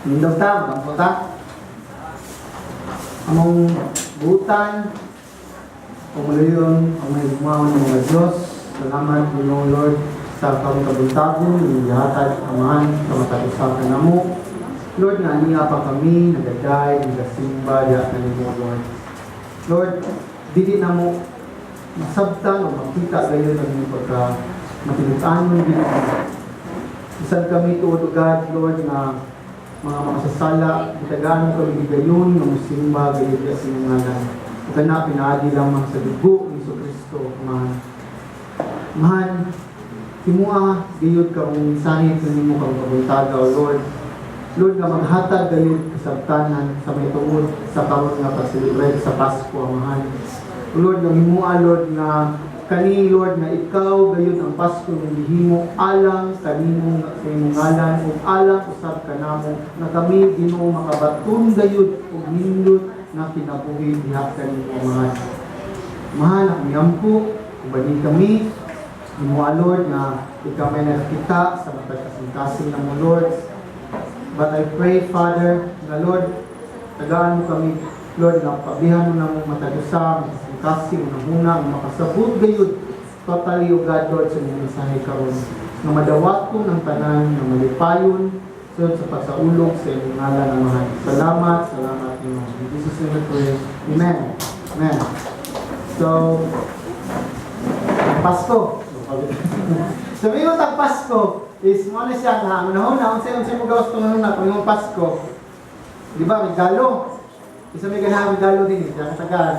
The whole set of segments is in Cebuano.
Nindog ta, magampo ta. Among butan, o maluyon, ang may gugmaon ng mga Diyos. Salamat, Ginoong Lord, sa karong kabuntagon, nga gihatag, Amahan, sa matag usa kanamo. Lord, nga niya pa kami, nagaday, nagasimba, diha kanimo, Lord. Lord, dili namo masabtan o makita gayon ang inyong pagka matinud-anon gid. Bisan kami tuod, O God, Lord, nga mga makasasala, gitagaan mo kami gigayon nga musimba gayud diha sa inyong ngalan. Ug kana pinaagi lamang sa dugo ni Hesus Kristo, Amahan. Amahan, himua gayud karong mensahe kanimo karong kabuntaga, O Lord. Lord, nga maghatag gayud kasabtanan sa may tungod sa karon nga pag-celebrate sa Pasko, Amahan. O Lord, nga himua, Lord, nga kani, Lord, nga ikaw gayud ang Pasko nga gihimo alang kanimo sa imong ngalan ug alang usab kanamo nga kami, Ginoo, makabaton gayud og nindot nga kinabuhi diha kanimo, Amahan. Amahan, akong giampo, ubani kami. Himua, Lord, nga ikaw may nakakita sa matag kasing-kasing namo, Lord. But I pray, Father, nga Lord, tagaan mo kami, Lord, nga pablihan mo namo matag usa, makasing-kasing, unang-una, nga makasabot gayud totally, O God, Lord, sa inyong mensahe karon. Nga madawaton ang tanan, nga malipayon, so sa pagsaulog sa inyong ngalan, Amahan. Salamat, salamat, Ginoo. In Jesus' name we pray. Amen. Amen. So, Pasko. So, may tag Pasko is mo na siya nga ang unahuna unsa mo gawas tong una kung yung Pasko. Di ba regalo? Isa may ganahan regalo din eh, kaya katagaan.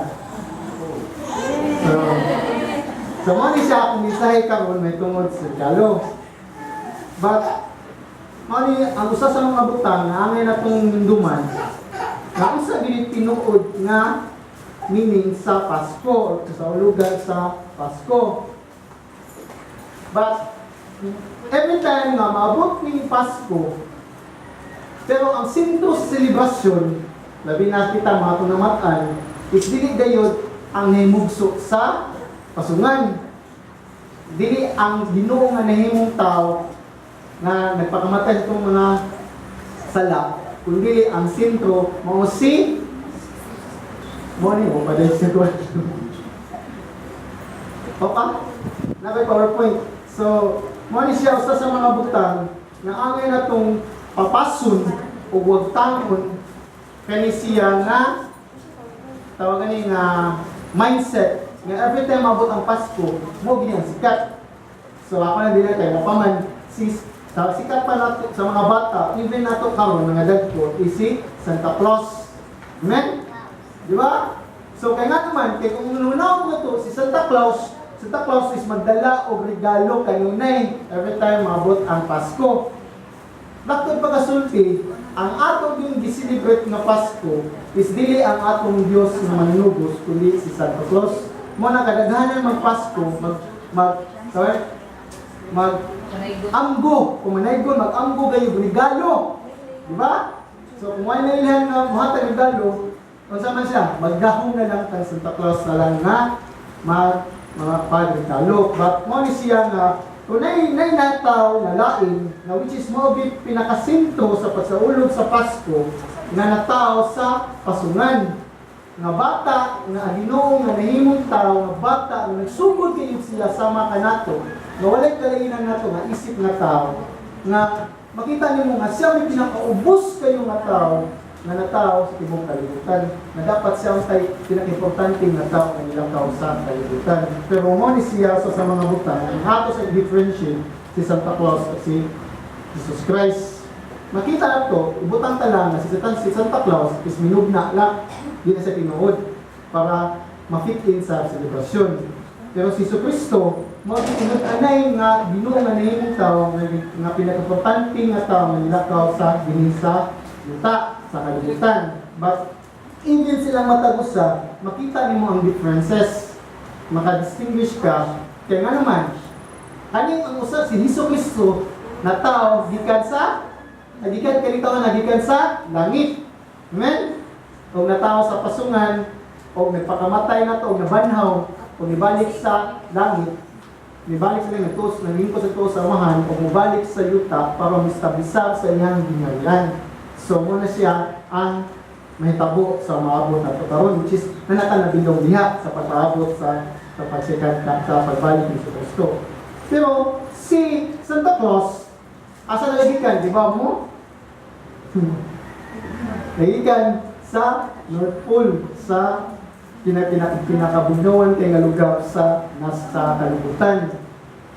So mo ni siya akong mensahe karon may tungod sa regalo. But mo ni ang usa sa mga butang nga angay natong hinumduman nga unsa gini tinuod nga meaning sa Pasko or sa ulugan sa Pasko. But every time nga maabot ning Pasko, pero ang sentro sa selebrasyon, labi na kita mga atong namatan, is dili gayod ang nahimugso sa pasungan. Dili ang Ginoo nga nahimong tao nga nagpakamatay sa itong mga sala, kundi ang sentro mao si mo ni mo pa sa Opa, na may PowerPoint. So, mo ni siya usa sa mga butang nga angay natong papasun o wagtangon kani siya nga tawagan ni nga mindset nga every time maabot ang Pasko mo gini ang sikat. So ako na dili kay mapaman si sa sikat pa nato sa mga bata, even nato karon mga dagko, is si Santa Claus. Amen? Di ba? So kay nga naman kay kung nunaw mo to si Santa Claus, Santa Claus is magdala og regalo kanunay every time maabot ang Pasko. Daktod pagkasulti, ang ato yung gi-celebrate nga Pasko is dili ang atong Dios nga manunubos kundi si Santa Claus. Mo na kadaghanan magpasko, mag mag sorry, mag amgo, kung manaygon mag-amgo gayo regalo. Di ba? So kung wala na ilhan nga mohatag regalo, unsa man siya, maggahom na lang kang Santa Claus na lang nga mag mga pagregalo. But mo ni siya nga kung nay nataw na lain na which is mao gid pinakasentro sa pagsaulog sa Pasko nga nataw sa pasungan nga bata nga Ginoo nga nahimong tao nga bata nga nagsugod kayo sila sama kanato nga walay kalainan nato nga isip nga tao nga makita nimo nga siya may pinakaubos kayo nga tao nga natao sa tibuok kalibutan nga dapat siya ang tay pinakaimportante nga tao nga nilakaw sa kalibutan. Pero mo ni siya sa mga butang ang ato sa differentiate si Santa Claus at si Jesus Christ. Makita nato ibutang ta lang nga si Santa Claus is minugna lang di na sa tinuod para ma-fit in sa selebrasyon. Pero si Jesu Kristo mao tinud-anay nga Ginoo nga nahimong tao nga pinakaimportante nga tao nga nilakaw sa dinhi sa yuta, sa kalibutan. But even silang matag usa, makita nimo ang differences. Maka-distinguish ka. Kaya nga naman, kaning ang usa si Hesus Kristo na tao gikan kalitaw nga gikan sa langit. Amen? Og natao sa pasungan, og nagpakamatay na to, og nabanhaw, og nibalik sa langit, nibalik sa langit, tos, nanglingkod sa tuos sa Amahan, og mobalik sa yuta para mistablisar sa iyang gingharian. So mao na siya ang mahitabo sa maabot na to karon, which is nanata na bilong diha sa pagpaabot sa pagsikat sa pagbalik ni Kristo. Pero si Santa Claus, asa nagagikan, di ba mo? Nagikan sa North Pole, sa pinakabugnawan kay nga lugar sa nasa kalibutan.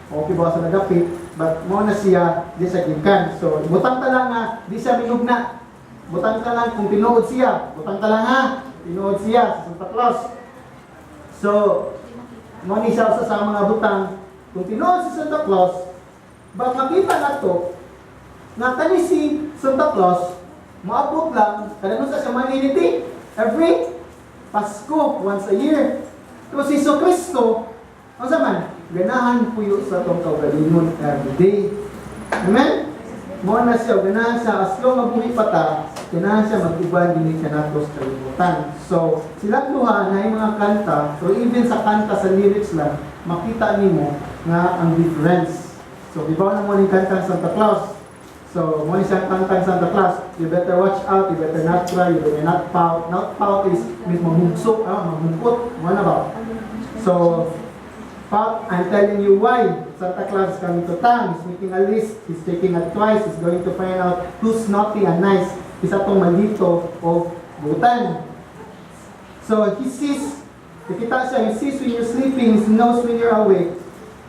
Okay ba sa nagapit, but mao na siya di sa gikan. So, butang ta lang nga di siya minugna. Butang ta lang kung tinuod siya. Butang ta lang ha, tinuod siya sa Santa Claus. So, mao ni siya usa sa mga butang kung tinuod si Santa Claus, but makita na to nga kani si Santa Claus moabot lang kada sa siya maniniti every Pasko, once a year. Pero si Jesu Kristo, unsa man, ganahan puyo sa atong kaugalingon every day. Amen? Mao na siya, ganahan siya, as long mabuhi pa ta, ganahan siya mag-uban dinhi kanato sa kalibutan. So, silang duha na yung mga kanta, so even sa kanta, sa lyrics lang, makita nimo nga ang difference. So, ibaw na mo ning kanta ng Santa Claus. So, mo ni siyang kanta ng Santa Claus. "You better watch out, you better not cry, you better not pout." Not pout is means mamugso, mamungkot. Mo na ba? So, "Pout, I'm telling you why. Santa Claus is coming to town. He's making a list. He's checking it twice. He's going to find out who's naughty and nice. Isa tong maldito o butan." So, he sees, nakita siya, he sees when you're sleeping, he knows when you're awake.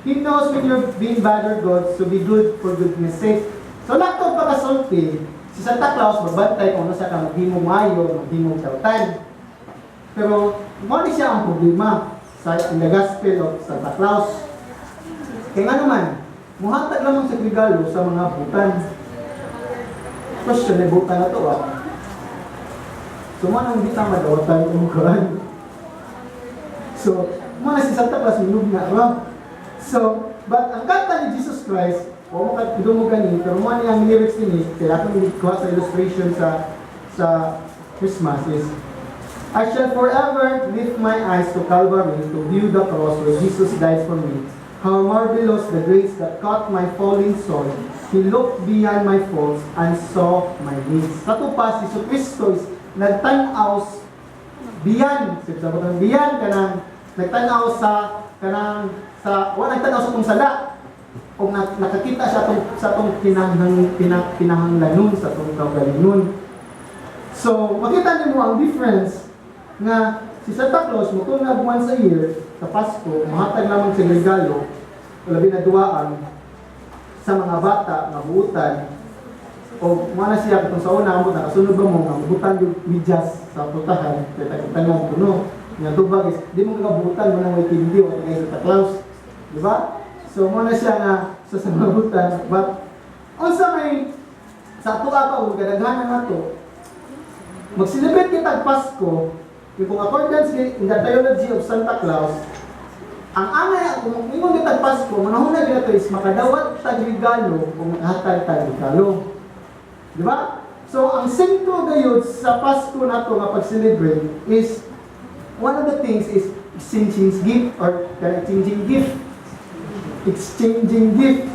He knows when you're being bad or good, so be good for goodness sake. So, laktod pagkasulti, si Santa Claus magbantay kung ano sa ka maghimong maayo, maghimong dautan. Pero, mao ni siya ang problema sa in the gospel of Santa Claus. Kaya nga naman, muhatag lamang sa regalo sa mga butan. Question, may butan na to ah. So, mo nang di ta madawatan og kuan. So, mo na si Santa Claus minugna ra. So, but ang kanta ni Jesus Christ, wa mo ka mo gani, pero mo ni ang lyrics nini, kaya akong kuha sa illustration sa Christmas is, "I shall forever lift my eyes to Calvary to view the cross where Jesus died for me. How marvelous the grace that caught my falling soul. He looked beyond my faults and saw my needs." Sa pa, si Kristo is nagtanaw beyond, sa butang beyond kanang nagtanaw sa kanang sa wa nagtanaw sa tong sala o nakakita siya tong sa tong kinahanglanon, sa tong kaugalingon. So, makita nimo ang difference nga si Santa Claus motungag once a year sa Pasko, mahatag lamang sa regalo, labi na duwaan sa mga bata nga buutan o mo na siya katong sa una mo nakasunod ba mo nga butan yung medyas sa putahan kay tagtanan kuno nga tubag is di mo kagabutan mo nang may tindi o kay Santa Claus, di ba? So mo na siya nga sa mga butan, but unsa may sa ato pa kung kadaghanan nato mag-celebrate kita Pasko, yung kung accordance in the theology of Santa Claus, ang angay kung ingon kita Pasko, manahon na ginato is makadawat tag regalo o makahatag tag regalo. Di ba? So, ang sentro gayud sa Pasko nato nga pag-celebrate is one of the things is exchanging gift or kanang exchanging gift. Exchanging gift.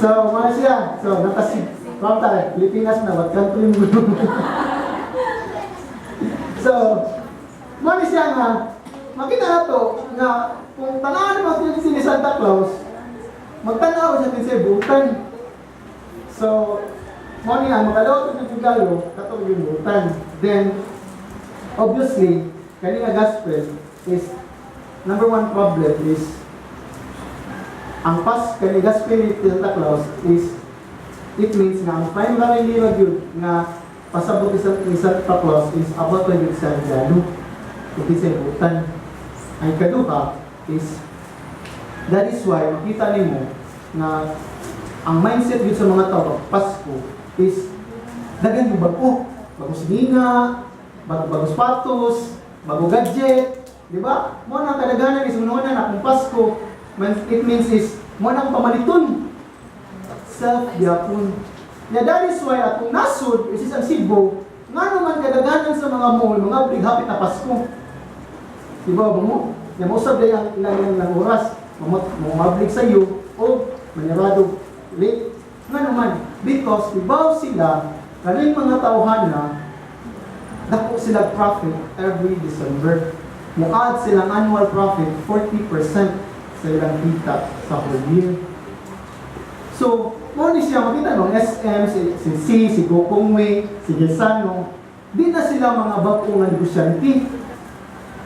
So, mga siya. So, nakasi Pamta, Pilipinas na, what country mo? So, mo ni siya nga, makita na to, nga, kung tanawan mo si ni Santa Claus, magtanaw siya din sa butan. So, mo ni ang makadawat og regalo, katong yung butan. Then, obviously, kani nga gospel is, number one problem is, ang pas kani gospel ni Santa Claus is, it means nga ang primary nila gyud nga pasabot ni Santa Claus is about to sa regalo ug sa butan. Ang kaduha is that is why makita nimo nga ang mindset gyud sa mga tao pag Pasko is daghan yung bago, bago sininga, bago bago sapatos, bago gadget, di ba? Mo na kadaghanan is una na kung Pasko, man, it means is mo nang pamaliton self gyapon. Yeah, that is why atong nasod, which is ang Cebu, nga naman kadaghanan sa mga mall, mga big hapit na Pasko. Di ba ba mo? Ya mo usab day ang ilang ilang lang oras, mamablig sa iyo o manyarado late. Nga naman, Because ibaw sila, kaning mga tawhana, dako sila profit every December. Muad silang annual profit 40% sa ilang kita sa whole year. So, mo ni siya makita no, SM, si C, si Gokongwei, si Gaisano, di na sila mga bag-o nga negosyante.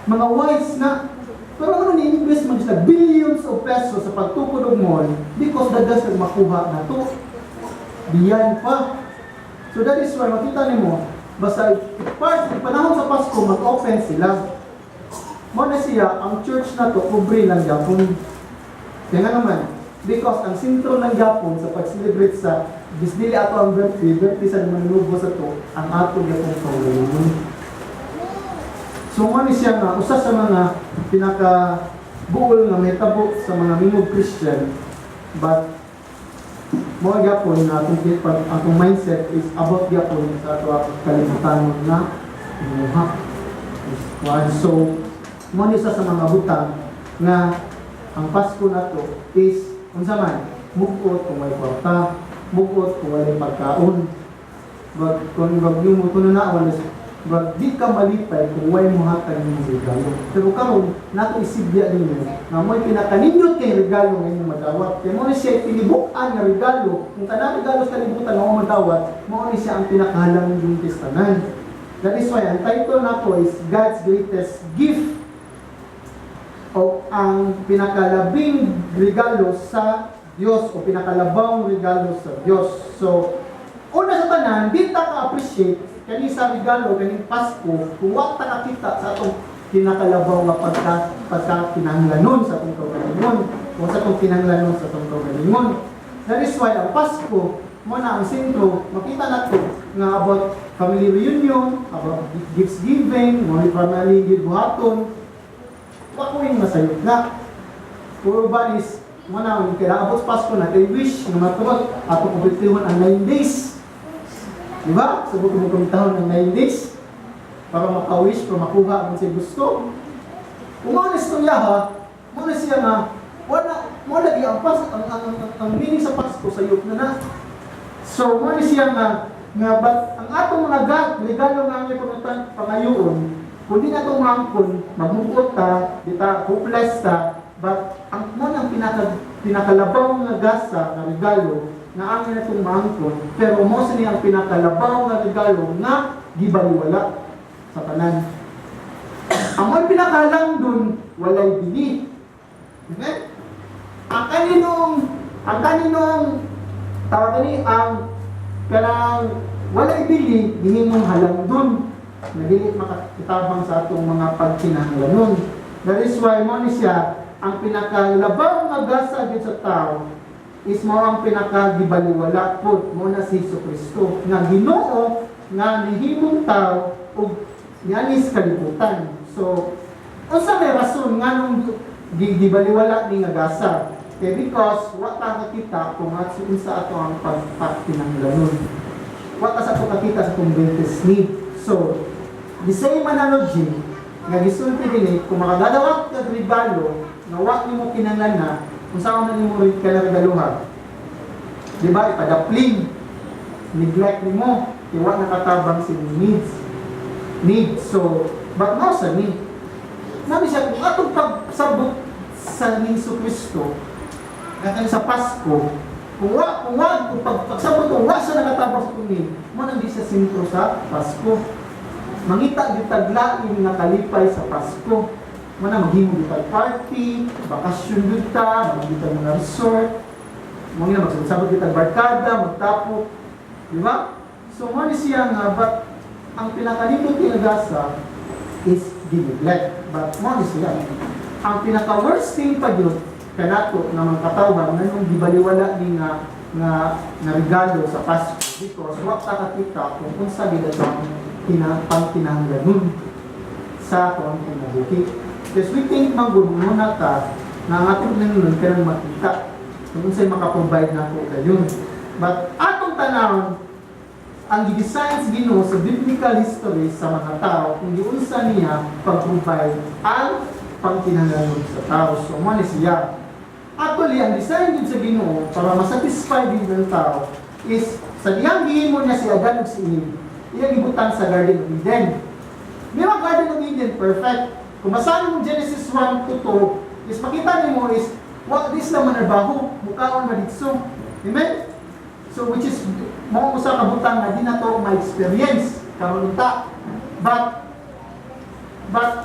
Mga wise na. Pero ano ni invest man sila billions of pesos sa pagtukod og mall because dadas sila makuha na to. Biyan pa. So that is why makita nimo basta part panahon sa Pasko, mag-open sila. Mo na siya ang church na to kubre lang gyapon. Kaya nga naman, because ang sentro ng gyapon sa pag-celebrate sa bisdili ato ang birthday, birthday sa manulubo sa to, ang ato gyapon kaugalingon. So mo ni siya nga usa sa mga pinaka buol nga mahitabo sa mga mingog Christian, but mo gyapon na kung pag atong mindset is about gyapon sa ato ang kalibutan na imuha. One. So mo ni isa sa mga butang nga ang Pasko nato is unsa man mugot kung may kwarta, mugot kung walay pagkaon. But kung wag mo kuno na wala, but di ka malipay kung way mo hatag nimo regalo. Pero karon nato isibya ninyo nga mo'y pinakanindot kay regalo nga inyong madawat. Kay mo ni siya tinibuk-an nga regalo. Kung tanang regalo sa kalibutan nga mo madawat, mao ni siya ang pinakahalang tanan. That is why ang title nato is God's Greatest Gift o ang pinakalabing regalo sa Dios o pinakalabang regalo sa Dios. So, una sa tanan, di ta ka-appreciate kani sa regalo kaning Pasko kung wa ta kakita sa atong pinakalabaw nga pagka kinahanglanon sa atong kaugalingon o sa atong kinahanglanon sa atong kaugalingon. That is why ang Pasko mo na ang sentro, makita nato nga about family reunion, about gifts giving, mo ni family buhaton, wa ko yung masayop na. Puro ba is, mo na, kaya abot sa Pasko na, kay wish nga matubag, ato kumpletihon ang 9 days. Di ba? Sabot mo kumtahon ng 9 days para maka-wish, para makuha ang siya gusto. Kung mao na istorya ha, mao na siya nga, wala, mo lagi ang, pas, ang meaning sa Pasko sa na na. So, mo ni siya nga but ang atong mga regalo nga ang pangayoon, kung di na itong mangkon, magmugot ta, di ta, hopeless ta, but ang mo nang pinakalabaw nga gasa nga regalo nga ang na itong mangkon, pero mo sa ang pinakalabaw nga regalo nga gibaliwala sa tanan. Ang mo pinakalang dun, walay bili. Okay? Ang kaninong, tawag kani, ang kanang walay bili, gihimong halang dun na dili makakitabang sa atong mga pagkinahanglanon. That is why mo ni siya ang pinakalabaw nga gasa gyud sa tao is mao ang pinakagibaliwala pod mo na si Hesus Kristo nga Ginoo nga nihimong tao ug nianis kalibutan. So unsa may rason nganong gibaliwala ni nga gasa? Kay because wa ta kakita kung at unsa ato ang pagpakinahanglanon. Wa ta sa ato kakita sa atong greatest need. So, the same analogy nga gisulti dinhi, kung makagadawat kag regalo nga wa nimo kinahanglan na, unsa man nimo rin ka regaluhan? Di ba? Ipadapling. Neglect nimo. Kay wa nakatabang sa imong needs. Needs. So, but mo sa ni. Nabi siya, kung atong pagsabot sa ni Hesus Kristo, katong sa Pasko, kung wa, kung pagsabot kung wa siya nakatabang sa atong need, mo nang di siya sentro sa Pasko. Mangita gyud tag lain nga kalipay sa Pasko. Mo na maghimo gyud tag party, bakasyon gyud ta, maghimo tag mga resort, mo na magsabot gyud tag barkada, magtapok, di ba? So mo ni siya nga but ang pinakanindot nga gasa is gineglect. But mo ni siya. Ang pinaka worst thing pa gyud kanato nga mga katawhan nganong gibaliwala ni nga regalo sa Pasko because wa ta kakita kung unsa gid ang pangkinahanglanon sa atong kinabuhi. Because we think man gud na ta na ang atong kinahanglan kanang makita kung unsay maka-provide nako dayon. But atong tanawon ang gi-design sa Ginoo sa biblical history sa mga tao kung giunsa niya pag-provide ang pangkinahanglanon sa tao. So mo ni siya. Actually, ang design din sa Ginoo para masatisfy din ng tao is Sa dihang gihimo niya si Adan ug si Eve, iyang gibutang sa Garden of Eden. Di ba Garden of Eden perfect? Kung basahin mo Genesis 1 to 2, is makita nimo is wa di sila manarbaho, mukaon madidso. Amen? So which is mao usa ka butang nga di nato ma-experience karon unta. But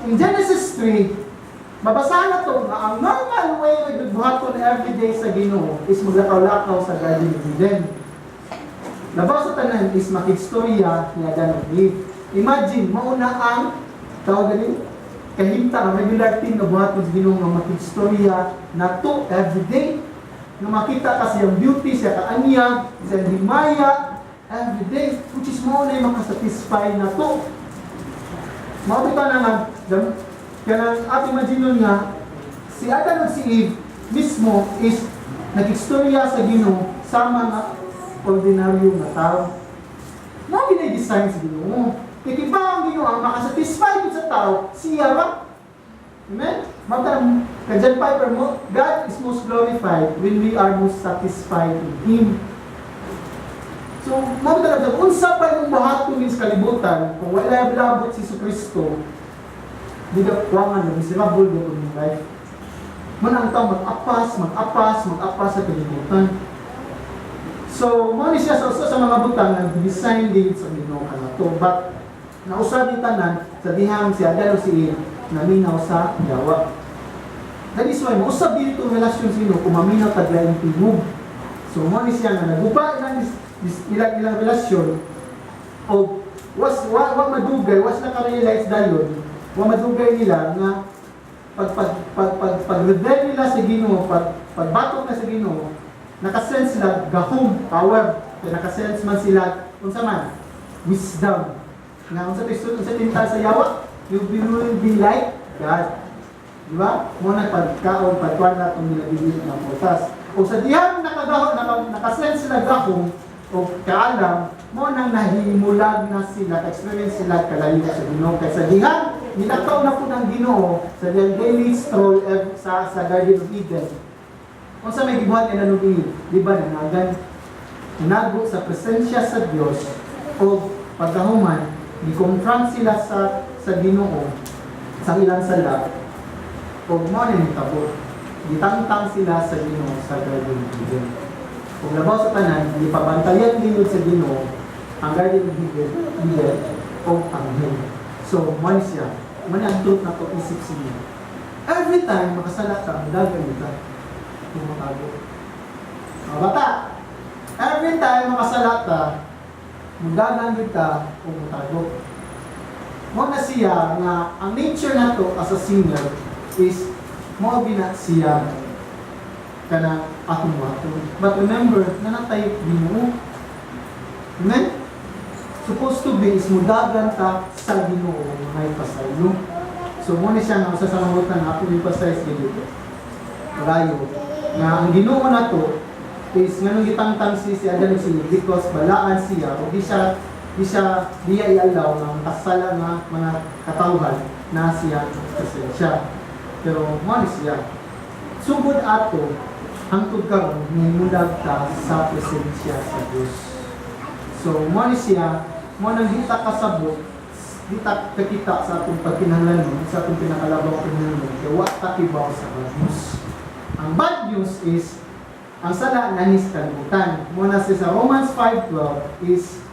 in Genesis 3, mabasahan nato nga ang normal way nga buhaton everyday sa Ginoo is maglakaw-lakaw sa Garden of Eden. Labaw sa tanan is makigstorya ni Adan ug Eve. Imagine, mauna ang tawag gani kahimta, ang regular thing nga buhaton sa Ginoo nga makigstorya nato everyday. Nga makita ka siyang beauty, siya kaanyag, siyang himaya, everyday, which is mao na yung makasatisfy nato. Mao bitaw na nga, kanang ating imagine nga, si Adam ug si Eve mismo is nagstorya sa Ginoo sa mga ordinaryo nga tao. Mao ginay design sa Ginoo. Kay kibaw ang Ginoo ang makasatisfy gud sa tao, siya ba? Amen? Mata kay John Piper mo, God is most glorified when we are most satisfied in Him. So, mao talaga, unsa pa yung buhaton sa kalibutan kung wala labot si Kristo, di ka kuwangan na miserable gyud imong life. Man ang tao mag-apas, mag-apas, mag-apas sa kalibutan. So, mao ni siya sa usa sa mga butang nga design din sa Ginoo kanato. But nausab ni tanan sa dihang si Adan ug si Eve naminaw sa yawa. That is why mausab din itong relasyon sa Ginoo kung maminaw tag laing tingog. So mao ni siya nga naguba na ilang ilang relasyon o was wa madugay, was naka-realize dayon, wa madugay nila nga pag rebel nila sa Ginoo, pag pagbatok na sa Ginoo, nakasense sila gahom, power. Kaya nakasense man sila unsa man, wisdom. Nga unsa to, unsa tinta sa yawa? You will be like God. Di ba? Mo na pagkaon, pagkuan na itong nilabili ng prutas. O sa dihang nakagaho, nakasense sila gahom o kaalam, mo nang nahimulag na sila, ka-experience sila kalayo sa Ginoo. Kaya sa dihang nilakaw na po ng Ginoo sa dihang daily stroll sa Garden of Eden. Kung sa may gibuhat nila nung Eve, di ba nanagan, nanago sa presensya sa Dios o pagkahuman, ni-confront sila sa Ginoo sa ilang sala o mo na nitabo. Gitangtang sila sa Ginoo sa Garden of Eden. Kung labaw sa tanan, gipabantayan gayud sa Ginoo ang Garden of Eden o anghel. So, mo ni siya. Mo ni ang truth na to isip siya. Every time makasala ka, dagan ka kung matago. Mga bata, every time makasala ka, mudagan gid ka o mutago. Mo na siya nga ang nature nato as a sinner is mo gina siya kana atong buhaton. But remember, nanatay Ginoo. Amen? Supposed to be is mudagan ta sa Ginoo nga may pasaylo. So mo ni siya nga usa sa mga butang nga ako emphasize gid rayo nga ang Ginoo nato is nganong gitangtang si Adan ug si Eve because balaan siya o di siya diya i-allow nga makasala nga mga katawhan na siya presensya. Pero mo ni siya. Sugod ato hangtod karon nimulag ta sa presensya sa Dios. So mo ni siya, mo nang di ta kasabot, di ta kakita sa atong pagkinahanglanon, sa atong pinakalabang kinahanglanon, kay wa ta kibaw sa bad news. Ang bad news is ang sala nanis kalibutan. Mo na siya sa Romans 5:12 is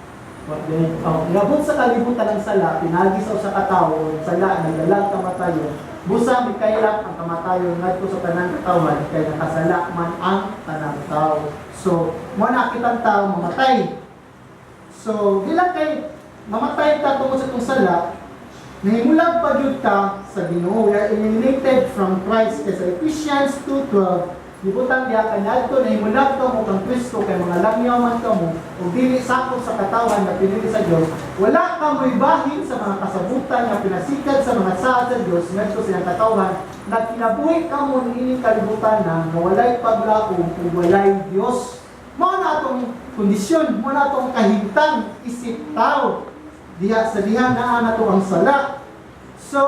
what then, oh, inabot sa kalibutan ang sala, pinagi sa usa ka tawo, ang sala nagdalag kamatayon. Busa mikaylap ang kamatayon ngadto sa tanang katawhan kay nakasala man ang tanang tao. So, mo na kitang tao mamatay. So, bilang kay mamatay ta tungod sa itong sala, nahimulag pa gyud ta sa Ginoo. We are eliminated from Christ. Kay sa Ephesians 2:12, gibutang diha kaniadto nahimulag ka mo kang Kristo kay mga langyaw man kamo ug dili sakop sa katawan nga pinili sa Dios, wala ka mo'y bahin sa mga kasabutan nga pinasikad sa mga saad sa Dios ngadto sa iyang katawhan. Nagkinabuhi kamo niining kalibutan na nga walay paglaom ug walay Dios. Mao na atong kondisyon, mao na atong kahimtang isip tao diha sa diha naa nato ang sala. So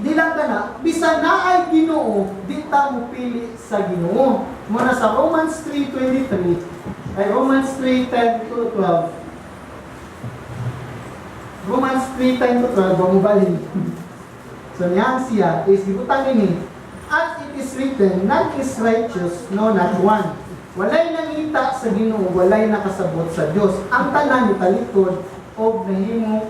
di lang ka na, bisan naay Ginoo, di ta mo pili sa Ginoo. Muna sa Romans 3:23, Ay, Romans 3:10 to 12. Romans 3:10 to 12, wa mobalhin. So niyan siya is gibutang ini, "As it is written, none is righteous, no, not one. Walay nangita sa Ginoo, walay nakasabot sa Dios. Ang tanan nitalikod og nahimo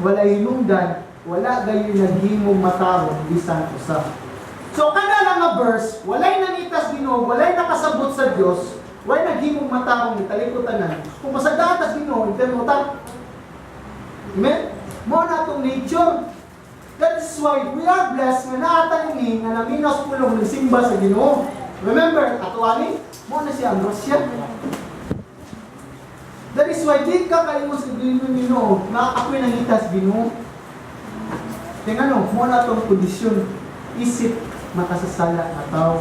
walay hinungdan, wala gayoy naghimong matarong bisan usa." So kada lang nga verse, walay nangita sa Ginoo, walay nakasabot sa Dios, walay naghimong matarong, nitalikod tanan. Kung pasadaan ta sa Ginoo, impyerno ta. Amen? Mao na atong nature. That is why we are blessed nga naa ta ini nga naminaw pulong, nagsimba sa Ginoo. Remember, ato ani, mao na siya ang grasya. That is why di ka kaingon sa Ginoo nga ako'y nangita sa Ginoo. Kaya ngano, mao na atong kondisyon isip makasasala nga tao.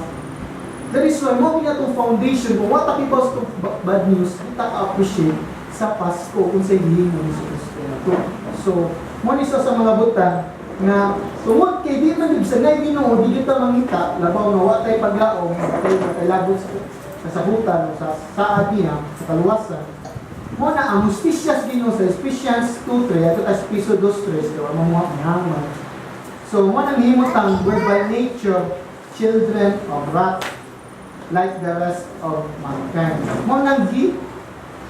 That is why mao gyud atong foundation. Kung wa ta kibaw sa bad news, di ta ka-appreciate sa Pasko, unsay gihimo ni Kristo nato. So, mo ni siya sa mga butang nga tungod kay di man sa nay Ginoo, di kita mangita labaw nga wa tay paglaom, tay makailagot sa kasabutan o sa saad niya sa kaluwasan. Mo na ang hustisya sa Ginoo sa Ephesians 2:3 ato ta Efeso 2:3 kay wa mo mihangman. So mo nang himutang we're by nature children of wrath like the rest of mankind. Mo nang gi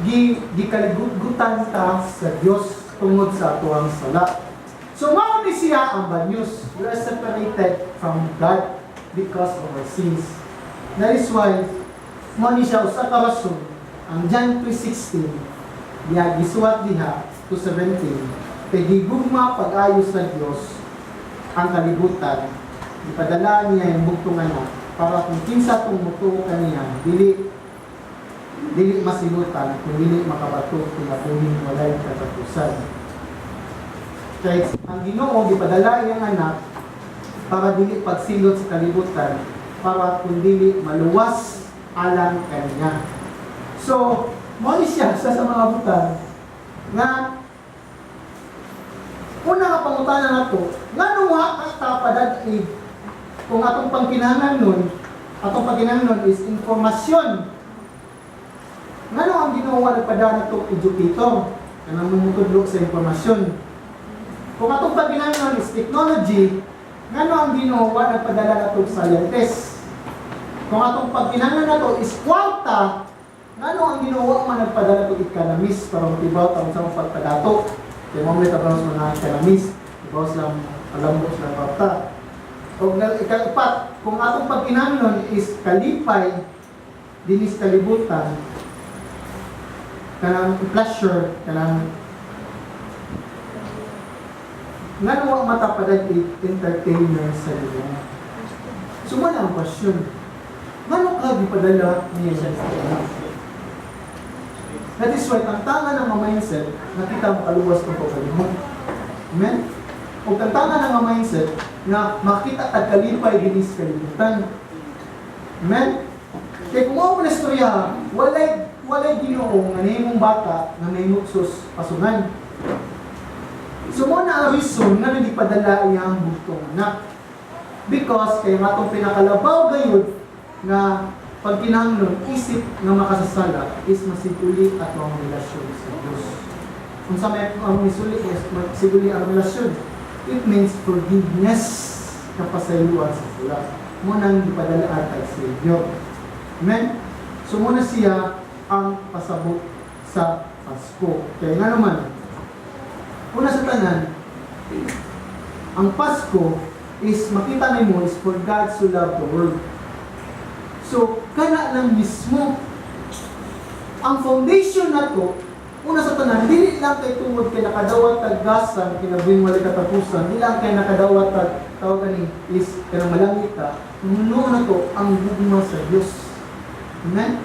gi gikaligutgutan ta sa Dios tungod sa atuang sala. So mao ni siya ang bad news. We are separated from God because of our sins. That is why mao ni siya usa ka rason ang John 3:16 diha gisuwat diha to 17, kay gigugma pag-ayo sa Dios ang kalibutan, ipadala niya yung bugtong anak para kung kinsa tong mutuo kaniya, dili dili masilutan kung dili makabato kinabuhing walay katapusan. Kay ang Ginoo gipadala iyang anak para dili pagsilot sa kalibutan, para kung dili maluwas alang kaniya. So, mo ni siya sa mga butang nga una nga pangutana nato, ngano wa ka padag-i kung atong pangkinahanglan is informasyon? Ngano ang Ginoo wa nagpadala nato educator kanang mumutudlo sa impormasyon? Kung atong pangkinahanglan is technology, ngano ang Ginoo wa nagpadala nato scientist? Kung atong pagkinahanglan nato is kwarta, ngano ang Ginoo wa man nagpadala nato economist para motibaw ta sa mga pagpadato? Kay mo may sa mga economist, tibaw sila, palambot sila kwarta. O ikaapat, kung atong pagkinahanglan is kalipay dinis kalibutan, kanang pleasure, kanang ngano wa man ta padag entertainer sa Ginoo? So mo na ang question. Ngano ka gipadala niya sa anak? That is why tangtangan ang mga mindset na kita makaluwas ng pagkalimot. Amen? O tangtangan ang mga mindset na makita at kalipay dinis kalibutan. Amen? Kaya kung mo na istorya, walay walay Ginoo nga nahimong bata nga nahimuksos pasungan. So mo na ang reason nga nagpadala iyang bugtong anak. Because kay nga atong pinakalabaw gayud nga pagkinahanglan isip nga makasasala is masiguli ato ang relasyon sa Dios. Kung sa may ang misuli is masiguli ang relasyon, it means forgiveness, kapasayloan sa sala. Mo nang gipadala atag Savior. Amen? So mo na siya ang pasabot sa Pasko. Kaya nga naman, una sa tanan, ang Pasko is makita nimo is for God so loved the world. So, kana lang mismo. Ang foundation nato, una sa tanan, dili lang kay tungod kay nakadawat tag gasan, kinabuhing walay katapusan, dili lang kay nakadawat tag tawag ani is kanang malangit ta, nuno na to ang gugma sa Dios. Amen?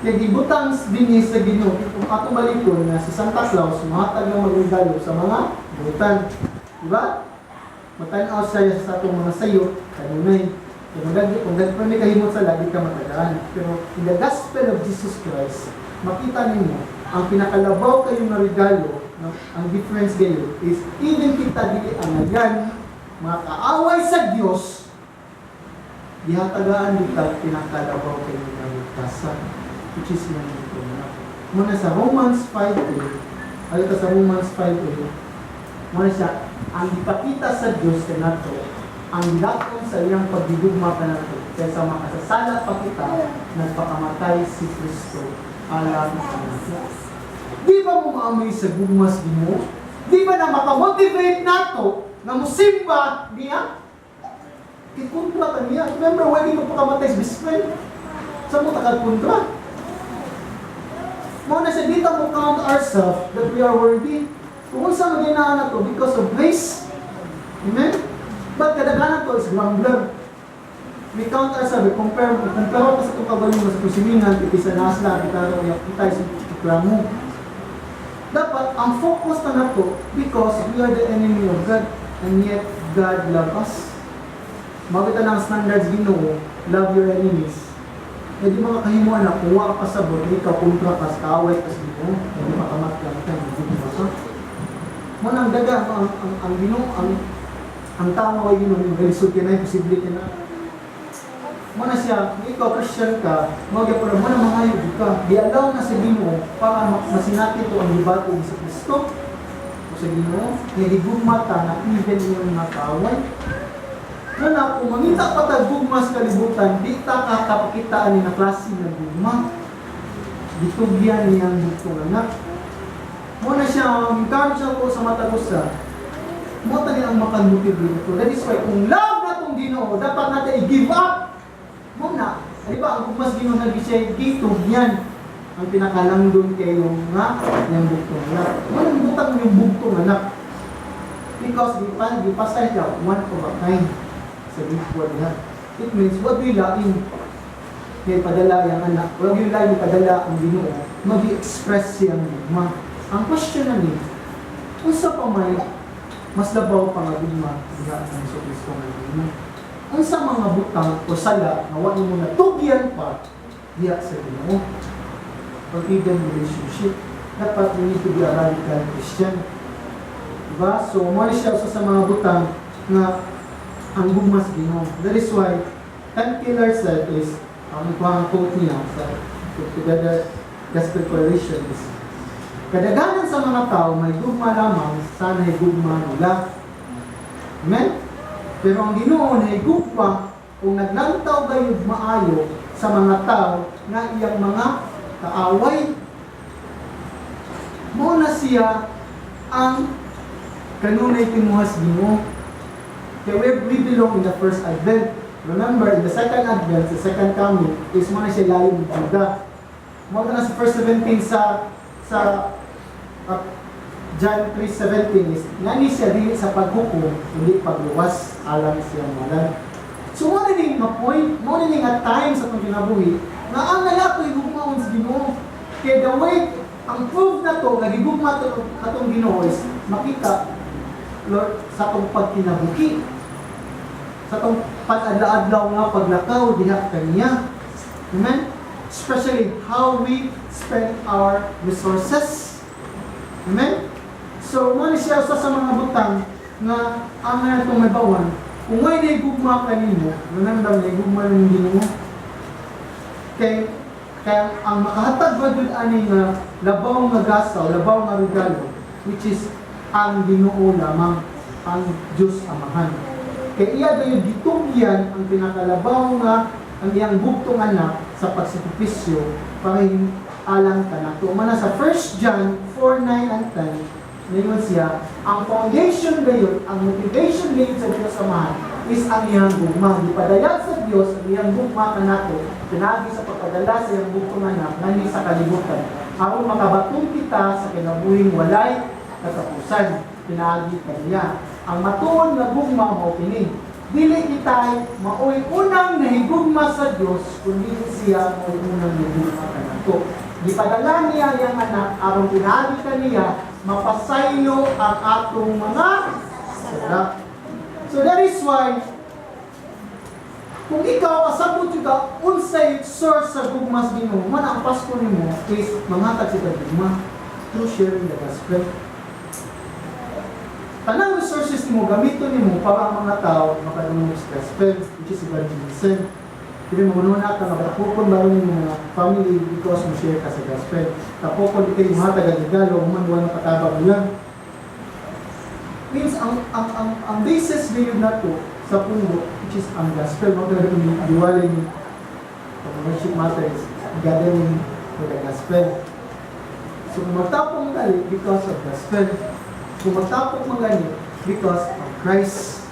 Kaya gibutang dinhi sa Ginoo, kung ato balikon nga si Santa Claus mohatag ng magregalo sa mga butan. Di ba? Matan-aw siya sa atong mga sayo, kanunay. Kung daghan may kahimot sa lagi ka matagaan. Pero in the gospel of Jesus Christ, makita nimo ang pinakalabaw kayo nga regalo, no, ang difference gayo is even kita dili angayan, mga kaaway sa Dios, gihatagaan kita pinakalabaw kayo nga ligtasan, which is yung ito. Muna sa Romans 5.8, ay sa Romans 5.8, muna siya, ang ipakita sa Diyos kanato, ang gilaton sa iyang paggigugma kanato, kaysa makasasala pa kita, nagpakamatay si Kristo alang kanato. Di ba mo maamoy sa gugma sa Ginoo? Di ba na makamotivate nato nga musimba niya? Kikontra ka niya. Remember, wala mo pakamatay sa best friend. Sa mo takad kontra. Mao na siya, dito mo count ourselves that we are worthy. Kung unsa man na to because of grace. Amen? But kadaghanan to is grumbler. We count ourselves, we compare, we compare pa sa itong kagalingon sa kusimingan, kita sa nasla, kita kita sa reklamo. Dapat, ang focus na nato, because we are the enemy of God, and yet God love us. Makita lang ang standards Ginoo, love your enemies. Eh di mga kahimuan na, kung wa ka pasabot, ikaw kontra ka, kaaway ka sa Ginoo, hindi makamatlang ka, hindi mo ka. Mo nang daga, ang Ginoo, ang tao kay Ginoo, yung galisod ka na, imposible ka na. Mo na siya, kung ikaw Christian ka, mo gyud mo na mangayo ka. Gi-allow na sa Ginoo para masinati to ang gibato sa Kristo. O sa Ginoo, nga gigugma ta na even iyong mga kaaway. Mo na kung mangita pa tag gugma sa kalibutan, di ta kakapakitaan ni na klase ng gugma. Gitugyan niyang bugtong anak. Mo na siya, ang encourage ako sa matag usa. Mo tani ang makamotivate ko. That is why kung love na tong Ginoo, dapat natin i-give up. Mo na, di ba ang gugma sa Ginoo nagi siya gitugyan ang pinakalangdon kayo nga niyang bugtong anak. Mo nang butang yung bugtong anak. Because gipasay siya one of a kind sa Greek word niya. It means, what do you lain kay padala yung anak, wala yung lain padala ang Ginoo, mag-express siyang gugma. Ang question na ni, unsa pa may mas labaw pa nga gugma diha ang Hesus Kristo nga Ginoo? Unsa mga butang o sala nga wa nimo natugyan pa diha sa Ginoo? Or even relationship. Dapat we need to be a radical Christian. Diba? So, mo ni siya usa sa mga butang nga ang gugma sa Ginoo. That is why Ken Keller said is, ang ikuha ang quote niya sa Together Gospel Coalition is, "Kadaghanan sa mga tao may gugma lamang sa nahigugma nila." Amen? Pero ang Ginoo nahigugma kung naglantaw gayud maayo sa mga tao nga iyang mga kaaway. Mao na siya ang kanunay tinguhas Ginoo. Kaya we belong in the first advent. Remember, in the second advent, the second coming, is mo na siya layo ng Judah. Mo na sa verse 17 sa John 3:17 is, ngani siya dili sa paghukom, hindi pagluwas, alang siya malan. So, mo na ning ma-point, mo na ning at times sa atong kinabuhi, nga ang nalato higugmaon sa Ginoo. Kaya the way, ang proof na to, nagigugma to atong Ginoo is, makita, Lord, sa atong pagkinabuhi, sa atong pag-adlaw-adlaw nga paglakaw diha kaniya. Amen? Especially how we spend our resources. Amen? So, mo ni siya usa sa mga butang nga ang nga itong may bawan, kung may naigugma kanimo, remember, naigugma ng Ginoo. Kay kaya ang makahatag ba jud ani nga labaw nga gasa o labaw nga regalo, which is ang Ginoo lamang, ang Diyos Amahan. Kay iya gayud gitugyan ang pinakalabaw nga ang iyang bugtong anak sa pagsakripisyo para alang kanato. Mana sa 1 John 4, 9 and 10, ningon siya, ang foundation gayud, ang motivation gayud sa Diyos Amahan is ang iyang gugma. Gipadayag sa Diyos ang iyang gugma kanato, pinaagi sa pagpadala sa iyang bugtong anak nani sa kalibutan. Aron makabaton kita sa kinabuhing walay katapusan, pinaagi kaniya. Ang matuod nga gugma mao kini. Dili kita'y maoy unang nahigugma sa Dios, kundi siya maoy unang nahigugma kanato. Gipadala niya iyang anak aron pinaagi kaniya mapasaylo ang atong mga sala. So that is why kung ikaw kasabot jud ka unsay source sa gugma sa Ginoo, man ang Pasko nimo is manghatag sa gugma through sharing the gospel. Tanang resources nimo gamiton nimo para ang mga tao makadungog sa gospel, which is evangelism. Kini mo na ka nga tapokon ba rin mga family because mo share ka sa gospel. Tapokon di kayo muhatag ang regalo, human wala katabang nila. Means ang basis gayud nato sa pundo, which is ang gospel, mo talaga ni diwali ni worship matters, gathering for the gospel. So kung magtapong gali because of gospel. Kung magtapong magani because of Christ.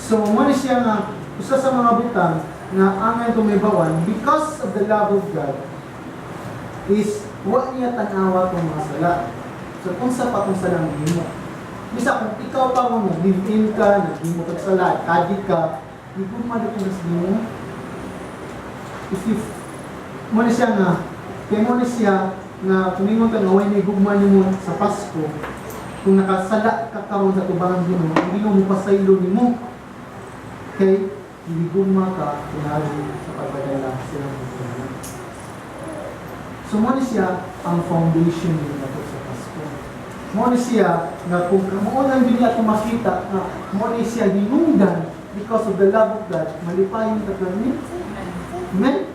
So mo ni siya nga usa sa mga butang nga angay tumibawan because of the love of God is wa niya tan-awa tong mga sala. So kung sa pa kung sala ang gihimo. Bisa kung ikaw pa mo nag-live-in ka, naghimo kag sala, kadi ka, gigugma na kung sa Ginoo. If you mo na siya nga, kay mo na siya nga tumingon ka nga way ni gugma nimo sa Pasko, kung nakasala ka karon sa tubangan Ginoo, ang Ginoo mo pasaylo nimo. Kay gigugma ka pinaagi sa pagpadala silang mga. So mo ni siya ang foundation ni nato sa Pasko. Mo ni siya nga kung mao lang din ato makita nga mo ni siya hinungdan because of the love of God, malipayon ta permi. Amen.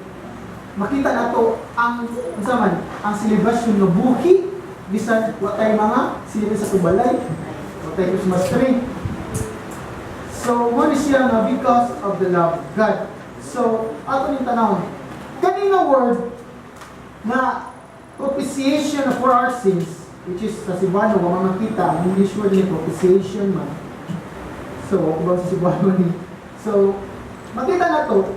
Makita nato ang unsa man ang celebration nga buhi bisan wa tay mga silbi sa tubalay, wa tay Christmas tree. So mo ni siya nga because of the love of God. So ato ning tanawon. Kani nga word nga propitiation for our sins, which is sa Cebuano, wa man makita ang English word ni propitiation man. So, kung ba sa Cebuano ni. So, makita na to,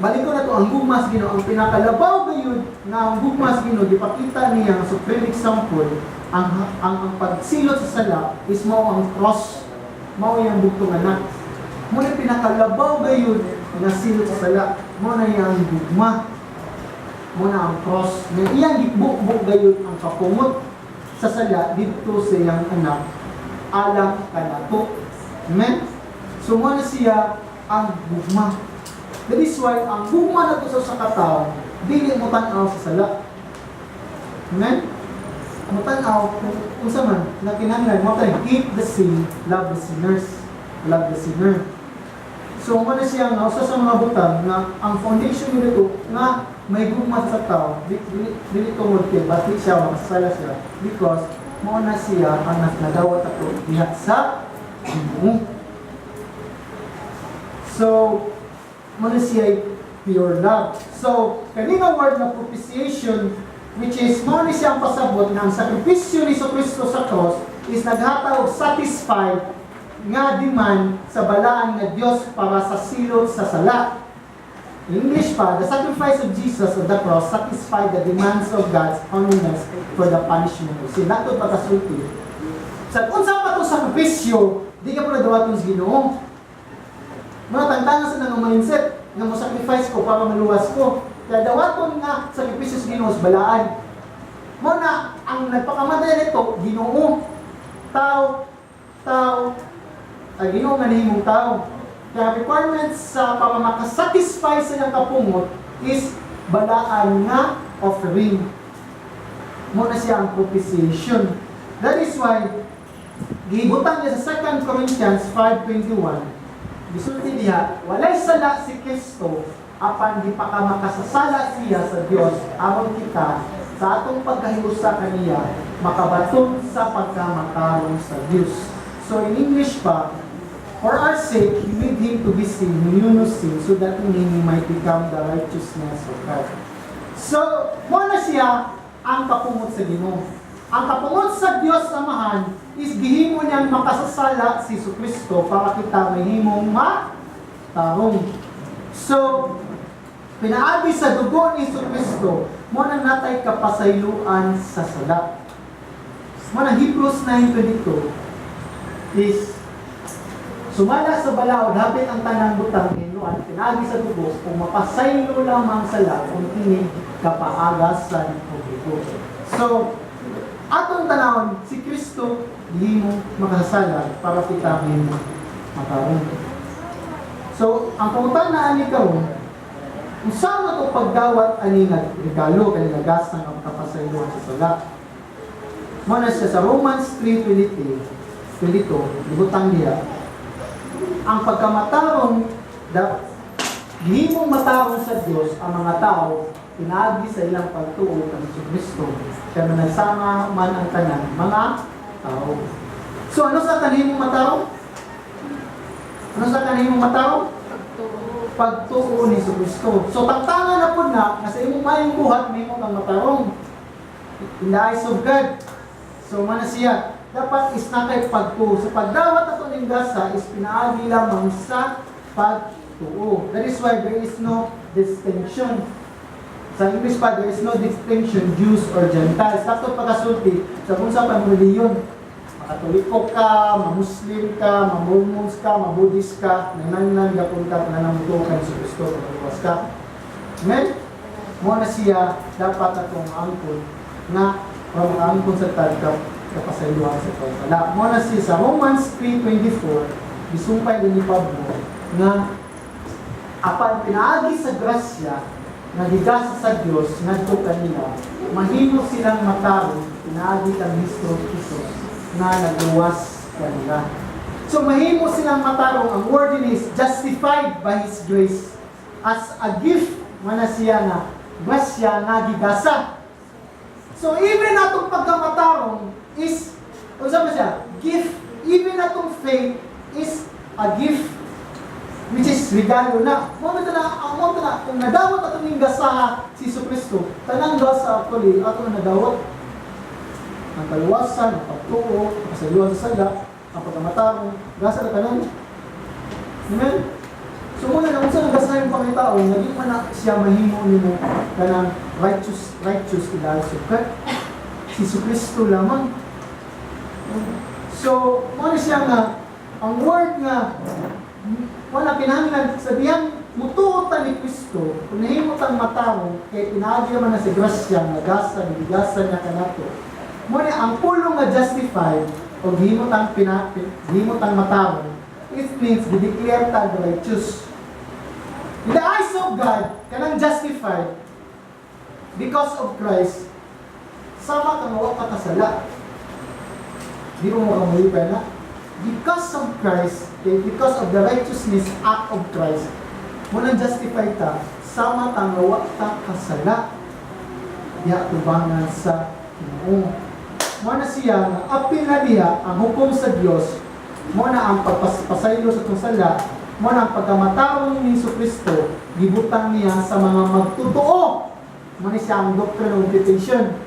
balik ko na to, ang gugma sa Ginoo, ang pinakalabaw gayud nga ang gugma sa Ginoo, gipakita niya ang supreme example, ang pagsilot sa sala is mao ang cross, mao iyang bugtong anak. Mo na pinakalabaw gayud nga silot sa sala, mo na iyang gugma, mo na ang cross, nga iyang gibukbok gayud ang kapungot sa sala didto sa iyang anak alang kanato. Amen? So mo na siya ang gugma. That is why ang gugma nato sa usa ka tawo dili mo tan-aw sa sala. Amen? Mo tan-aw kung unsa man na kinahanglan mo tayo hate the sin, love the sinners, love the sinner. So mo na siya nga usa sa mga butang nga ang foundation nito nga may gugma sa tao dili dili tungod kay bati siya o makasala siya, because mo na siya ang nadawat ato diha sa Ginoo. So mo na siya pure love. So kani nga word na propitiation, which is mo ni siya ang pasabot nga ang sakripisyo ni Kristo sa cross is naghatag og satisfied nga demand sa balaan nga Dios para sa silot sa sala. English pa, the sacrifice of Jesus on the cross satisfied the demands of God's holiness for the punishment of sin. Natod pagkasulti. Sa unsa pa itong sakripisyo, di ka po nadawaton sa Ginoo. Mga tangtangan sa nga mindset nga mo sacrifice ko para maluwas ko. Kaya dawaton nga sakripisyo sa Ginoo sa balaan. Mo na ang nagpakamatay nito Ginoo. Tao, tao, ay Ginoo nga nahimong tao. Kaya requirements sa para makasatisfy sa iyang kapungot is balaan nga offering. Mo na siya ang propitiation. That is why gibutan niya sa 2 Corinthians 5:21. Gisulti diha, walay sala si Kristo apan gipakamakasasala siya sa Dios aron kita sa atong pagkahiusa kaniya makabaton sa pagkamatarong sa Dios. So in English pa, "For our sake, He made Him to be sin who knew no sin, so that in Him we might become the righteousness of God." So, mo na siya ang kapungot sa Ginoo. Ang kapungot sa Dios Amahan is gihimo niyang makasasala si Kristo para kita mahimong matarong. So, pinaagi sa dugo ni Kristo, mo na natay kapasayloan sa sala. Mo na Hebrews 9:22 is sumala sa balaod, hapit ang tanang butang hinuan pinaagi sa dugo kung mapasaylo lamang sala kung kini kapaagasan og dugo. So, atong tanawon si Kristo gihimo makasasala para kita mahimo matarong. So, ang pangutana ani karon, unsa man to pagdawat ani nga regalo kani nga gasa nga kapasayloan sa sala? Mo na siya sa Romans 3:23, 22, libutang diha ang pagkamatarong da, Gihimong matarong sa Dios ang mga tao pinaagi sa ilang pagtuo kang Kristo. Siya man nagsama man ang tanan mga tao. So ano sa kanhimong matarong? Ano sa kanhimong matarong? Pagtuo. Pagtuo ni Kristo. So tangtangan na pud na nga sa imong maayong buhat mahimo kang matarong in the eyes of God. So man na siya, dapat is na kay pagtuo. So pagdawat ato ning gasa is pinaagi lamang sa pagtuo. That is why there is no distinction. Sa English pa, there is no distinction, Jews or Gentiles. Sakto pagkasulti, sa kung sa pangreliyon, makatoliko ka, ma-Muslim ka, ma-Mormons ka, ma-Buddhist ka, nanangnan gapon ka, nanang mutuo ka ni Kristo, pagkaluwas ka. Amen? Mo na siya dapat atong angkon nga o makaangkon sa tagkap kapasayloan sa pagkala. Mo na siya sa Romans 3:24, gisumpay din ni Pablo nga apan pinaagi sa grasya nga gigasa sa Dios ngadto kanila, mahimo silang matarong pinaagi kang Kristo Jesus nga nagluwas kanila. So mahimo silang matarong, ang word din is justified by His grace as a gift, man na siya nga grasya nga gigasa. So even atong pagkamatarong is, unsa man siya? Gift. Even atong faith is a gift, which is regalo na. Mo na ang mo na kung nadawat atong ning gasaha si Kristo, tanang gasa actually ato na nadawat. Ang kaluwasan, ang pagtuo, ang kasayloan sa sala, ang pagkamatarong, gasa na tanan. Amen? So muna na unsa nang gasa yung pangitao, nga di man na siya mahimo nimo kanang righteous righteous in the eyes of God. Si Kristo lamang. So, mo na siya nga ang word nga wala kinahanglan sa diyang mutuo ta ni Kristo, kung nahimo tang matarong, kay pinaagi naman na si grasya nga gasa, gigasa niya kanato. Mo ni ang pulong nga justified o gihimo tang matarong, it means gideclare ta righteous. In the eyes of God, kanang justified because of Christ, sama kang wa ka kasala. Di mo makamulipay na? Because of Christ, okay, because of the righteousness act of Christ, mo nang justify ta, sama ta nga wa ta kasala. Diha tubangan sa Ginoo. Mo na siya nga apil na diha ang hukom sa Dios, mo na ang pagpasaylo sa atong sala, mo na ang pagkamatarong ni Kristo, gibutang niya sa mga magtotoo. Mo na siya ang doctrine of imputation.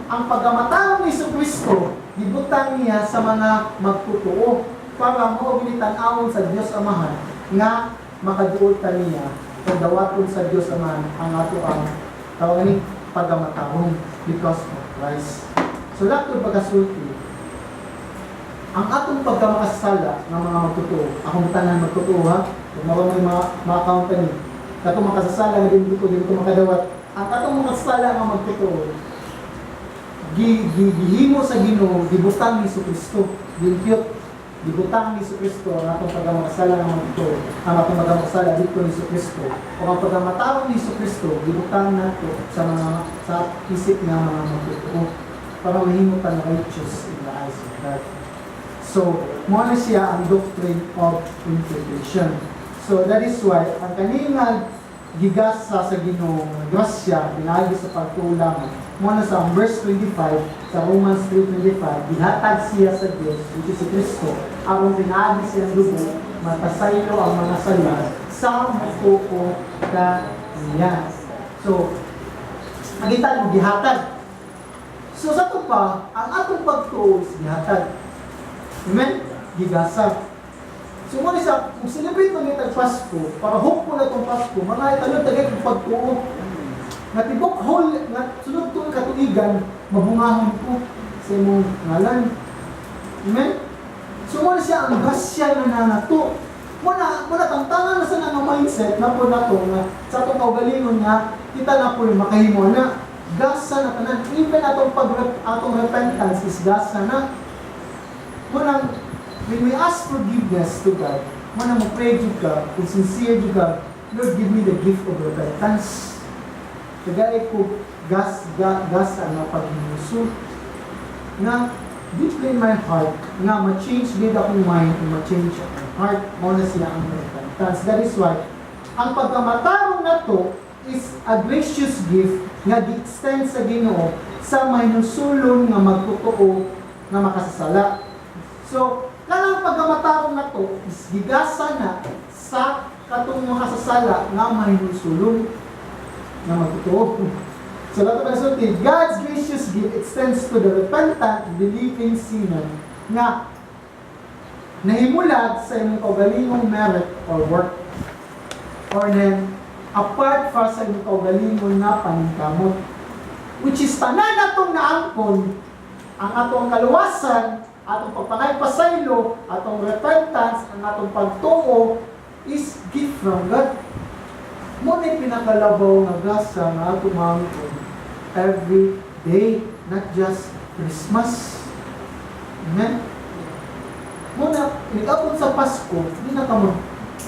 Ang pagkamatarong ni Kristo, gibutang niya sa mga magtotoo para mo tan-awon sa Dios Amahan nga makaduol ta niya kung dawaton sa Dios Amahan ang ato ang tawag ni pagkamatarong because of Christ. So lahat pagkasulti, ang atong pagkamakasala ng mga magtotoo, akong tanan magtotoo ha, kung mao may mga ma-account ni, katong makasasala nga din ko, din ko makadawat, ang katong makasala nga magtotoo, gi, gi, gihimo sa Ginoo, gibutang ni Kristo, gimpute, gibutang ni Kristo ang atong pagkamakasala nga magtotoo, ang atong pagkamakasala dito ni Kristo, o ang pagkamatarong ni Kristo, gibutang nato sa mga sa isip nga mga magtotoo para mahimo tang righteous in the eyes of God. So, mo na siya ang doctrine of imputation. So, that is why, ang kaninga gigasa sa Ginoo nga grasya pinaagi sa pagtuo lamang, mo na sa verse 25 sa Romans 3:25, gihatag siya sa Dios, which is si Kristo, aron pinaagi siyang dugo mapasaylo ang mga sala sa mutuo kaniya. So, makita mo gihatag. So sa ato pa, ang atong pagtuo is gihatag. Amen? Gigasa. So mo ni siya, kung celebrate man itag Pasko, para hopeful na itong Pasko, mga italon tagay kong pagtuo. Nga tibok whole, nga sunod tong katuigan, mabungahon ko sa imong ngalan. Amen? So mo na siya ang grasya nga nanato. Mo na tangtangan na sa nga mindset na po nato nga sa atong kaugalingon nga kita na po yung makahimo na gasa na tanan. Even atong repentance is gasa na. Mo nang when we ask forgiveness to God, mo nang mo pray jud ka, kung sincere jud ka, "Lord, give me the gift of repentance. Tagay ko gas ang nga paghinuso nga deeply in my heart nga ma-change gid akong mind and ma-change akong heart." Mo na siya ang repentance. That is why Ang pagkamatarong nato is a gracious gift nga gi-extend sa Ginoo sa mahinulsulon nga magtotoo nga makasasala. So, kanang pagkamatarong nato is gigasa na sa katong makasasala nga mahinulsulon nga magtotoo. So, lato pa nasulti, God's gracious gift extends to the repentant, believing sinner nga nahimulag sa imong kaugalingong merit or work or then apart fra sa imong kaugalingon nga paningkamot, which is tanan natong naangkon, ang atong kaluwasan, atong pagpangaypasaylo, atong repentance, ang atong pagtuo is gift from God. Mao ni pinakalabaw nga grasya nga atong maangkon every day, not just Christmas. Amen? Mao na, inigabot sa Pasko, di na ka mag,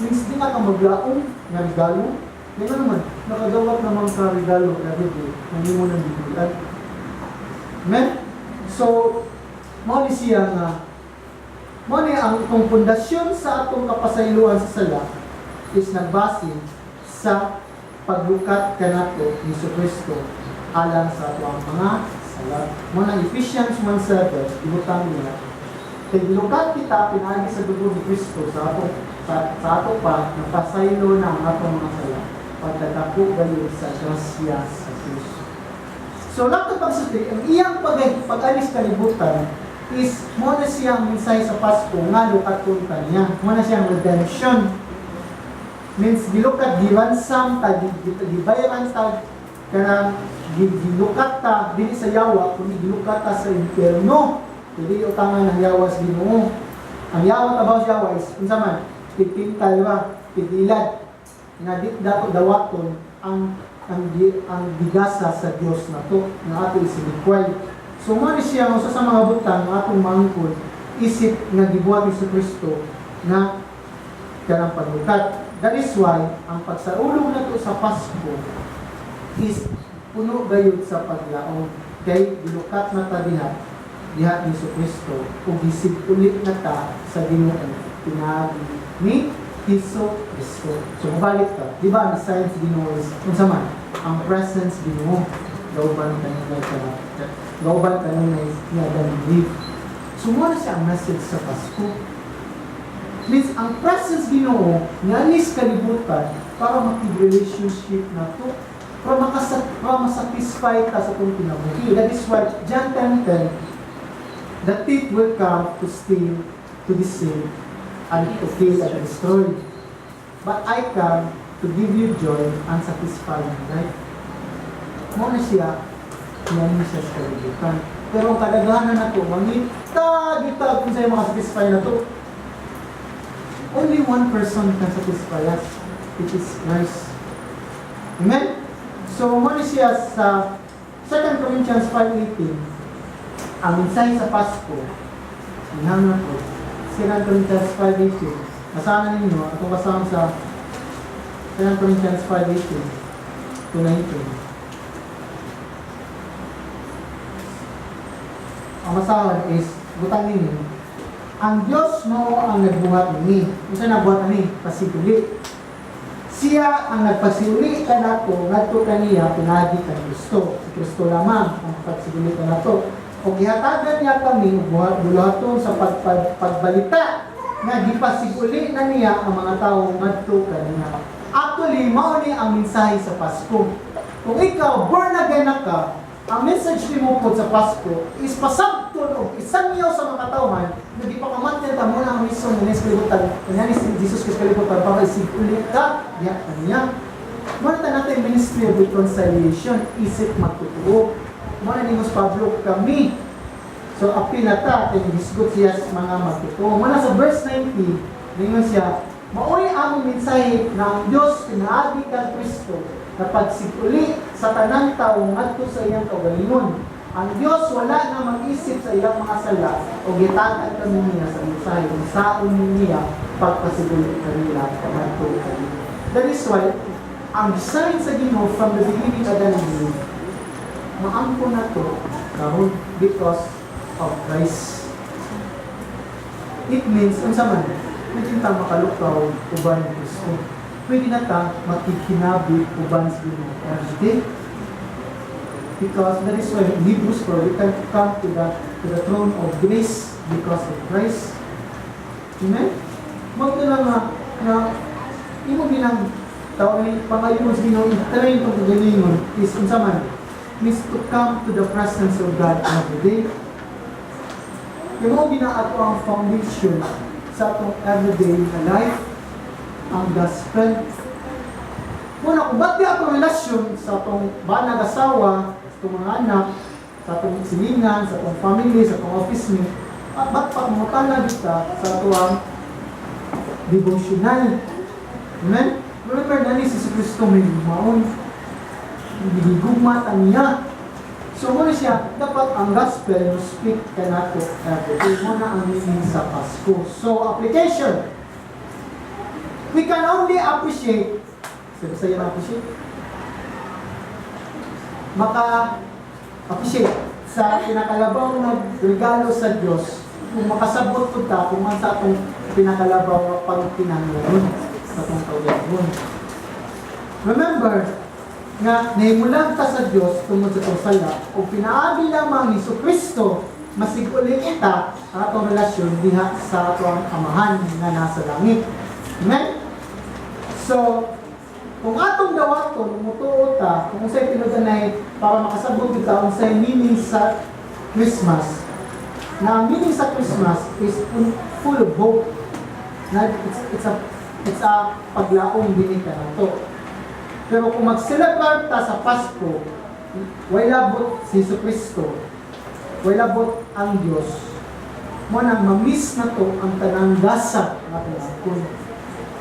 means di na ka maglaom nga regalo. Kaya nga naman, nakadawat naman sa regalo every day, hindi mo nang bibulan. Amen? So, mao ni siya nga, mao ni ang itong pundasyon sa atong kapasayloan sa sala is nagbase sa paglukat kanato ni Kristo alang sa atong mga sala. Mao na Ephesians 1:7, ibutang niya, kay gilukat kita pinaagi sa dugo ni Kristo sa ato pa napasaylo na ang atong mga sala pagkadako gayud sa grasya sa Diyos. So lato pagsulti, ang iyang pag-alis kalibutan is mao na siyang mensahe sa Pasko nga lukaton ta niya. Mao na siyang redemption. Means gilukat, giransom ta, gibayaran ta, kanang gilukat ta dili sa yawa kundi gilukat ta sa impyerno. Dili utangan ang yawa sa Ginoo. Ang yawa, trabaho sa yawa is unsa man? Pigpintal ba? Pigilad. Nga di dato dawaton ang gigasa sa Dios nato nga ato isinikway. So mo ni siya ang usa sa mga butang nga atong maangkon isip nga gibuhat ni Kristo na kanang paglukat. That is why ang pagsaulog nato sa Pasko is puno gayud sa paglaom kay gilukat na ta diha diha ni Kristo ug gisig-uli na ta sa Ginoo pinaagi ni Hesus Kristo. So mabalik ta, di ba ang sign sa Ginoo is unsa man? Ang presence Ginoo gauban kanunay ka gauban kanunay ni Adam and Eve. So mo na siya ang message sa Pasko. Means ang presence Ginoo ngalis kalibutan para makig-relationship na to para masatisfy ka sa itong kinabuhi. That is why John 10:10, "The thief will come to steal, to deceive, and to kill and to destroy. But I come to give you joy and satisfying life." Mao na siya, yan siya sa kalibutan. Pero ang kadaghanan na to, mangita, gita, kung sa'yo makasatisfy na to. Only one person can satisfy us. It is Christ. Amen? So, mao ni siya sa 2 Corinthians 5:18, ang mensahe sa Pasko, ihang na to, 2 Corinthians 5:18, basahan ninyo, atong basahan sa 2 Corinthians 5:18 to 19. Ang basahan is, butang ninyo, ang Diyos mao ang nagbuhat nini. Unsa nagbuhat ani? Pasiguli. Siya ang nagpasiguli kanato ngadto kaniya pinaagi kang Kristo. Si Kristo lamang ang pagsiguli kanato. O gihatagan niya kami og buhat buluhaton sa pagbalita nga gipasiguli na niya ang mga tawo ngadto kaniya. Actually, mao ni ang mensahe sa Pasko. Kung ikaw born again na ka, ang message nimo pod sa Pasko is pasabton og isangyaw sa mga katawhan nga gipakamatyan ta. Mao na ang mission ni sa kalibutan kanya ni Jesus Christ kalibutan para isiguli ka diha kaniya. Mao na natin ministry of reconciliation isip magtotoo. Mao na ningos Pablo kami. So apil na ta kay gisgot siya sa mga magtotoo. Mao na sa verse 19, ningon siya, maoy among mensahe na ang Dios pinaagi kang Kristo na pagsiguli sa tanang tawo ngadto sa iyang kaugalingon. Ang Dios wala na mag-isip sa iyang mga sala o gitagad kami niya sa mensahe kung saon niya pagpasiguli kanila ngadto kaniya. That is why ang design sa Ginoo from the beginning of the Eve, maangko na to karon because of Christ. It means, unsa man, pwede ta makalukaw uban ni Kristo. Pwede na ta makikinabi uban sa Ginoo every day. Because that is why in Hebrews 4, we can come to the throne of grace because of Christ. Amen? Mao na nga na imo ginang tao ni pangayon sa Ginoo, i-train tong kagalingon is unsa man means to come to the presence of God every day. Yung gina ato ang foundation sa atong everyday na life, ang gospel. Muna, kung ba't di atong relasyon sa atong banag asawa, sa atong mga anak, sa atong silingan, sa atong family, sa atong office mate, at ba't pa mangutana kita sa atong devotional? Amen? Remember na ni si Kristo may maon. Gigugma ta niya. So muna siya, dapat ang gospel mo speak kanato every day. Muna ang meaning sa Pasko. So, application. We can only appreciate, sa Bisaya na appreciate? Maka appreciate sa pinakalabaw na regalo sa Diyos kung makasabot pud ta kung man sa atong pinakalabaw nga pagkinahanglan sa atong kaugalingon. Remember nga nahimulag ta sa Dios tungod sa atong sala ug pinaagi lamang ni Kristo masig-uli kita ang atong relasyon diha sa atong Amahan nga nasa langit. Amen? So, kung atong dawaton, mutuo ta, kung unsay tinud-anay para makasabot kita unsay meaning sa Christmas, na ang meaning sa Christmas is full of hope. Na it's a paglaom dinhi kanato. Pero kung mag-celebrate ta sa Pasko, way labot si Jesu Kristo, way labot ang Dios, mo nang ma-miss na to ang tanang gasa nga atong angkon.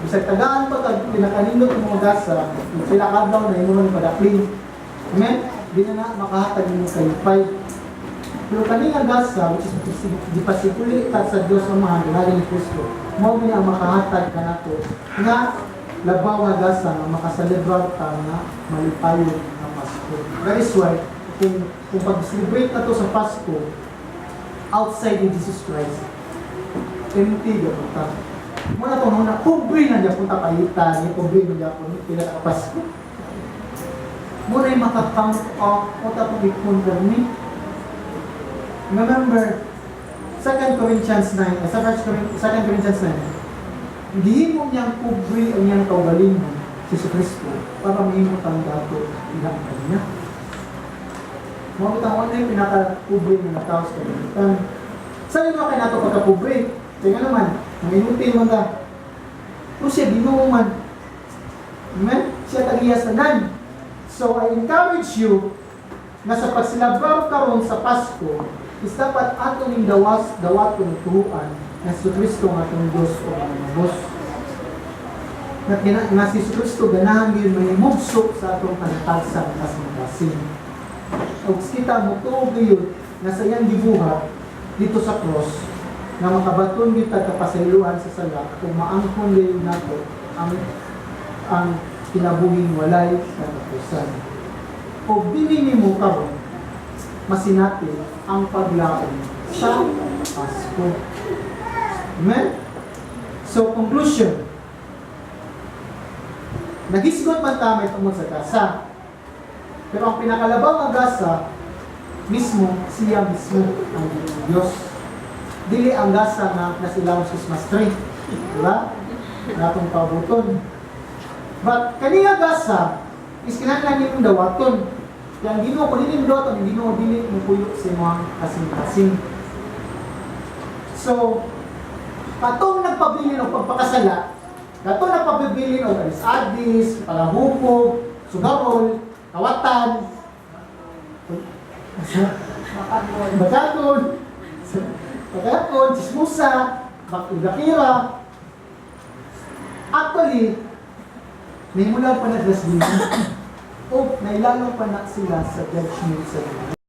Bisag tagaan pa kag pinakanindot ang mga gasa, pila ka adlaw na imo man padaplin. Amen? Di na na makahatag nimo kalipay. Pero kani nga gasa, which is gipasikuli ta sa Dios Amahan galing ni Kristo, mao ni ang makahatag kanato nga labaw nga gasa nga makaselebrar ta nga malipayon nga Pasko. That is why kung pag-celebrate na to sa Pasko outside ni Jesus Christ, empty gyud ta. Mo na to na pobre na gyapon ta pahitan, ni pobre na gyapon pila ka Pasko. Mo na maka-count off mo ta pong i ni. Remember, 2 Corinthians 9, 2 Corinthians 9, gihimo niyang pobre ang iyang kaugalingon, si Kristo, para mahimo tang dato ilang kanya. Mao bitang ano yung pinaka-pobre nga tao sa kalibutan. Sa inyo kay nato pagka-pobre? Kaya nga naman, ang inutil man ka. Kung siya Ginoo man. Amen? Siya tag-iya sa tanan. So I encourage you na sa pagsilabrar karon sa Pasko is dapat ato ning dawas dawaton tuhuan na si Kristo nga atong Dios o ang Boss. Nga, nga si Kristo ganahan gyud mahimugso sa atong panatagsang kasing-kasing. Ug kita mo tuo gyud nga sa iyang gibuhat dito sa cross nga makabaton gyud ta kapasayloan sa sala kung maangkon gyud nato ang kinabuhing walay katapusan. O dili nimo karon masinati ang paglaom sa Pasko. Amen? So, conclusion. Nagisgot man ta may tungod sa gasa. Pero ang pinakalabaw nga gasa, mismo, siya mismo ang Diyos. Dili ang gasa nga nasa ilawom sa Christmas tree. Di ba? Natong pabuton. But kani nga gasa is kinahanglan nimong dawaton. Kaya ang Ginoo, kung dili mo dawaton, ang Ginoo dili mo puyo sa imong kasing-kasing. So, katong nagpabilin og pagpakasala, katong nagpabilin og adis-adis, palahupog, sugarol, kawatan, bakakon, bakakon, chismusa, bakira. Actually, may mula pa na sa Ginoo. O nailalong pa na sila sa judgment sa Ginoo.